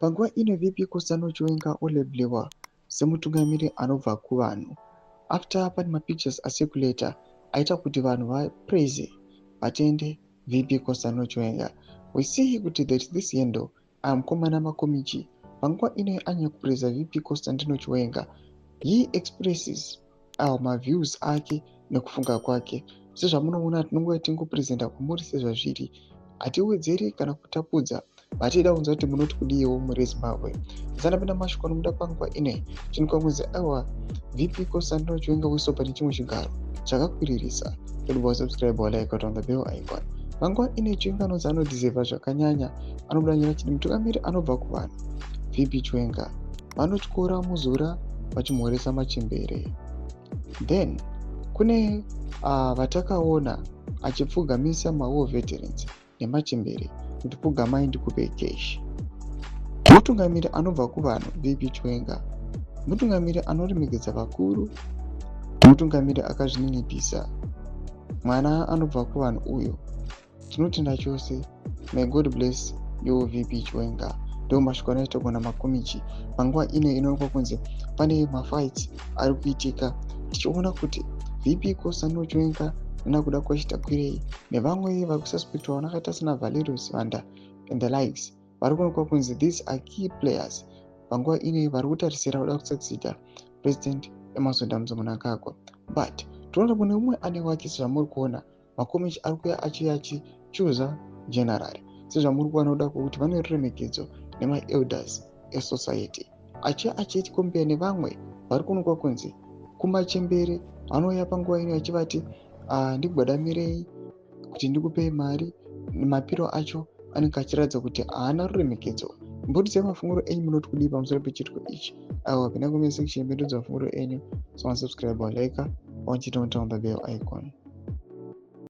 Panguva ino VP Constantino Chiwenga olabeliwa semutungamiri anobva kuvanhu after pane mapictures acirculator aita kuti vanhu vapraise, vatende VP Constantino Chiwenga. We see kuti there is this yendo mukomana Makomichi panguva ino anyanya kupraisa VP Constantino Chiwenga. He expresses awo maviews ake nekufunga kwake. Sezvamunoona, tinonguva tingopresenta kwamuri sezvazviri, hatiwedzeri kana kutapudza. Vatida kunzwa kuti munoti kudiiwo muri Zimbabwe. Tisandapinda mashoko anomuda panguva inei, chinikwa kunzi aiwa, VP Constantino Chiwenga waiso pane chimwe chigaro chakakwiririsa. Todibwa subscribe, walike, on the bell icon. Panguva ine Chiwenga anonzi anodeserva zvakanyanya. Anobuda nyora chiti mutungamiri anobva kuvanhu VP Chiwenga vanotyora muzura vachimhoresa machembere. Then kune vatakaona achipfugamisa mawar veterans nemachembere kuti pfugamai ndikupe cash. Mutungamiri anobva kuvanhu VP Chiwenga, mutungamiri anoremekedza vakuru, mutungamiri akazvininipisa, mwana anobva kuvanhu uyo. Tinotenda chose. May God bless you, VP Chiwenga. Ndo mashoko anoita kuona Makomichi. Panguva ino inoonekwa kunzi pane mafights ari kuitika, tichiona kuti VP Constantino Chiwenga nana Kudakwashe Tagwirei nevamwe vari kususpectwa vanakaita sena Valerio Sibanda and the likes vari kuonekwa kunzi these are key players panguva ino vari kutarisira kuda kusucceeda President Emmerson Dambudzo Mnangagwa. But tinoona kune umwe ane wake. Sezvamuri kuona, Makomichi ari kuuya achiuya achichuza general. Sezvamuri kuona, kuda kwokuti vane ruremekedzo nemaelders esociety, achiuya achicompare nevamwe vari kuonekwa kunzi kumachembere vanouya panguva ino achivati ndigwadamirei kuti ndikupei mari. Mapiro acho anenge achiratidza kuti haana ruremekedzo. Mbotidzai mafunguro enyu, munoti kudii pamusoro pechitiko ichi? Aiwa, pinda comment section, mbotiudza mafunguro enyu. So subscribe, like, on the bell icon.